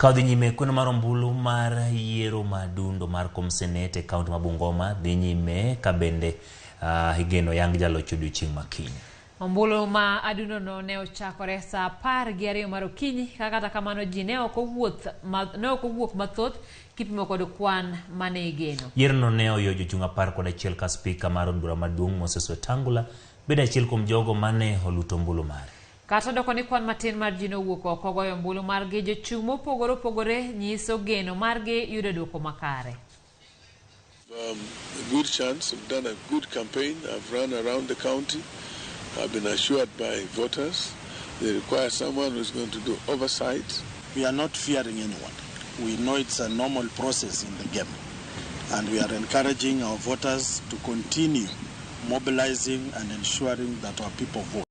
Ka odhi nyime, kweno mar ombulu mar yiero madundo mar kom senet e kaunti ma Bungoma dhi nyime ka bende igeno yang jaloch odiochieng' ma kiny. Ombulu ma adundono ne ochakore saa 12 mar okinyi ka kata kamano ji ne ok owuoth ne ok owuok mathoth kipimo kod kwan mane igeno. Yierono ne oyo jochung' 11 ka spika mar od bura maduong' Moses Wetangula bedo achiel kuom jogo mane oluto ombulu mare. Kata doko ni kwan matin mar ji nowuok oko goyo ombulu margi, jochung' mopogore opogore nyiso geno margi yudo duoko makare. A good chance. I've done a good campaign. I've run around the county. I've been assured by voters they require someone who's going to do oversight. We are not fearing anyone. We know it's a normal process in the game. And we are encouraging our voters to continue mobilizing and ensuring that our people vote.